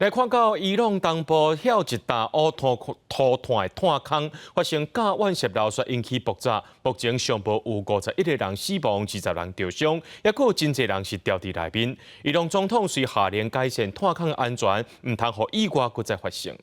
來看到伊朗東部遐一大烏塗塗炭的炭礦發生甲烷洩漏，煞引起爆炸。目前上報有51個人死亡，20人著傷，抑閣有真濟人是牢佇內面。伊朗總統遂下令改善炭礦安全，毋通予意外閣再發生。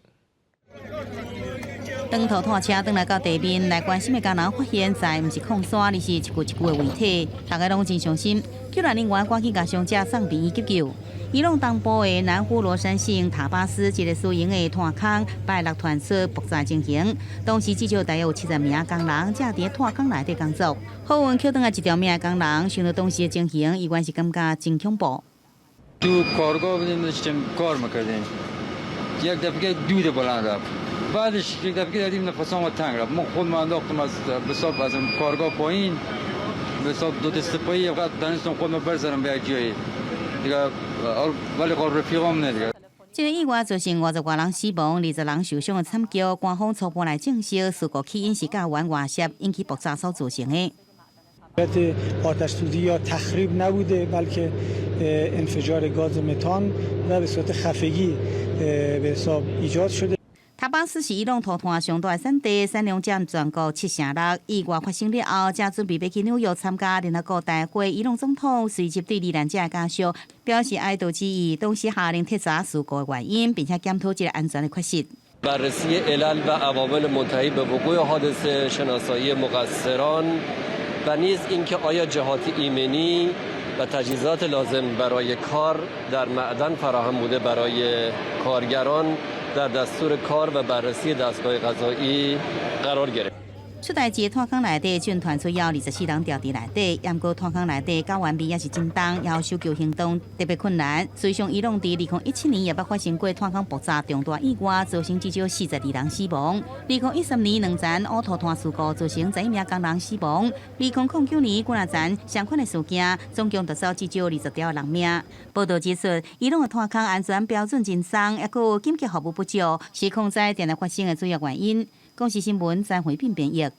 長途炭車轉來到地面，來關心的工人發現，在毋是礦山，而是一具一具的遺體，大家攏真傷心。救援人員趕緊共傷者送病院急救。伊朗東部的南呼羅珊省塔巴斯一个私營的炭礦，拜六傳出爆炸情形，當時至少大約有70名工人正佇炭礦內底工作。好運抾轉來一條命的工人，想到當時的情形，依然是感覺真恐怖。 تو کارگاه بودیم داشتیم کار میکردیم یک دفعه دود بلند رفت بعدش یک دفعه دیدیم نفسام تنگ رفت ما خود ما انداختم از به از کارگاه پایین به حساب دو دست پایی فقط تونستم خودم برسونم به یک جایی دیگه ولی خب رفیقام نه دیگه. 這个意外造成50外人死亡、20人受傷的慘劇，官方初步來證實，事故起因是甲烷外洩引起爆炸所造成的。 آتش سوزی یا تخریب نبوده بلکه انفجار گاز متان و به صورت خفگی به حساب ایجاد شده. 塔巴斯是伊朗塗炭上大的產地，產量佔全國七成六。意外發生了後，正準備欲去紐約參加聯合國大會，伊朗總統隨即對罹難者的家屬表示哀悼之意，同時下令徹查事故的原因，並且檢討這个安全的缺失。 بررسی علل و عوامل منتهی به وقوع حادثه شناسایی مقصران و نیز اینکه آیا جهات ایمنی و تجهیزات لازم برای کار در معدن فراهم بوده برای کارگران در دستور کار و بررسی دستگاه قضایی قرار گرفت. 出代誌炭礦內底，正傳出有24人牢佇內底，毋過炭礦內底甲烷味也是真重，也予搜救行動特別困難。事實上，伊朗佇2017年也捌發生過炭礦爆炸重大意外，造成至少42人死亡。2013年兩層烏塗炭事故造成11名工人死亡。2009年幾若層相款的事件，總共奪走至少20條人命。報道指出，伊朗的炭礦安全標準真鬆，抑閣有緊急服務不足，是礦災定定發生的主要原因。公視新聞詹惠斌編譯。